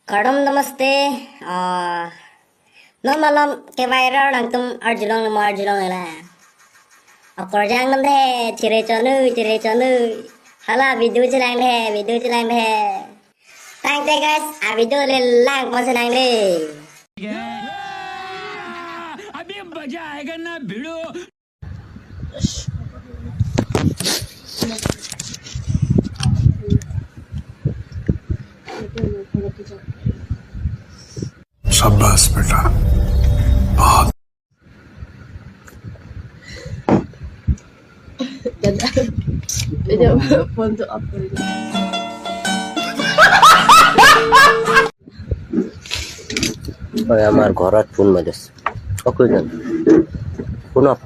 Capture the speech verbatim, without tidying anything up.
Kardom, namaste. Ah, non malom ke viral nangtum arjulong mo arjulong ela. Akorjang nang de, chire chonu, chire chonu. Hala video chelang de, video chelang de. Tangte guys, a video le lang pon senang de. अभी मजा आएगा ना भिड़ो। शाबाश बेटा, बहुत। দাদা, এই যে ফোনটো অফ কৰি দিয়া। ঐ, আমাৰ ঘৰত ফোন মাৰি আছে। অ, কৈ যাম। Phone off.